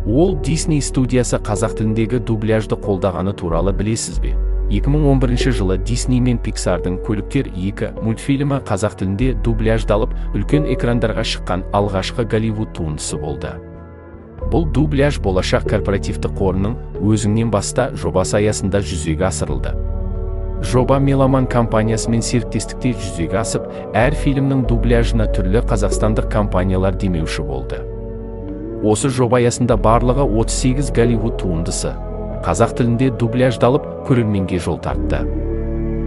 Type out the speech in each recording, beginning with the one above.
Уолт Дисней студиясы қазақ тіліндегі дубляжды қолдағаны туралы білесіз бе? 2011 жылы Дисней мен Пиксардың «Көліктер 2» мультфильмі қазақ тілінде дубляждалып, үлкен экрандарға шыққан алғашқы Голливуд туындысы болды. Бұл дубляж Болашақ корпоративті қорының «Өзіңнен баста» жобасы аясында жүзеге асырылды. Жоба Меломан компаниясымен серіктестікте жүзеге асып, әр фильмнің дубляжына түрлі қазақстандық компаниялар демеуші болды. Осы жоба аясында барлығы 38 Голливуд туындысы қазақ тілінде дубляждалып, көрерменге жол тартты.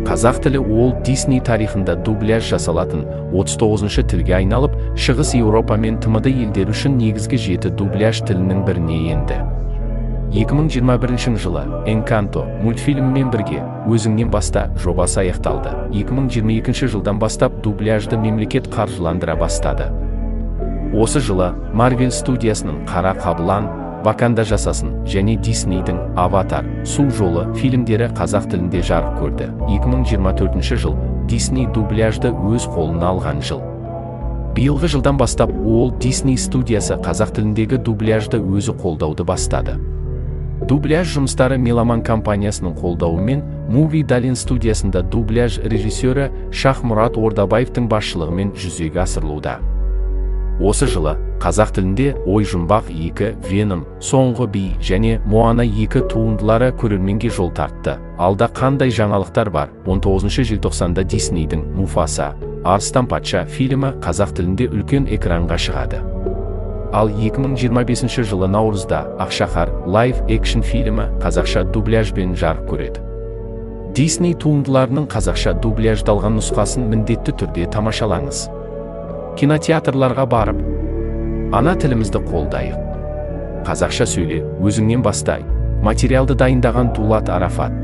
Қазақ тілі Уолт Дисней тарихында дубляж жасалатын 39-шы тілге айналып, Шығыс Еуропа мен ТМД елдері үшін негізгі жеті дубляж тілінің біріне енді. 2021 жылы «Энканто» мультфильмімен бірге «Өзіңнен баста» жобасы аяқталды. 2022 жылдан бастап дубляжды мемлекет қаржыландыра бастады. Осы жылы Марвел студиясының «Қара қабылан, Ваканда жасасын» және Диснейдің «Аватар: Су жолы» фильмдері қазақ тілінде жарық көрді. 2024 жыл — Дисней дубляжды өз қолына алған жыл. Биылғы жылдан бастап Уолт Дисней студиясы қазақ тіліндегі дубляжды өзі қолдауды бастады. Дубляж жұмыстары Меломан компаниясының қолдауымен Movie Dalin студиясында дубляж режиссері Шахмұрат Ордабаевтың басшылығымен жүзеге асырылуда. Осы жылы қазақ тілінде «Ой жұмбақ 2», «Веном: Соңғы би» және «Моана 2» туындылары көрерменге жол тартты. Алда қандай жаңалықтар бар? 19 желтоқсанда Диснейдің «Муфаса: Арыстан патша» фильмі қазақ тілінде үлкен экранға шығады. Ал 2025 жылы наурызда «Ақшақар» live action фильмі қазақша дубляжбен жарық көреді. Дисней туындыларының қазақша дубляждалған нұсқасын міндетті түрде тамашалаңыз. Кинотеатрларға барып, ана тілімізді қолдайық. Қазақша сөйле, өзіңнен баста. Материалды дайындаған Дулат Арафат.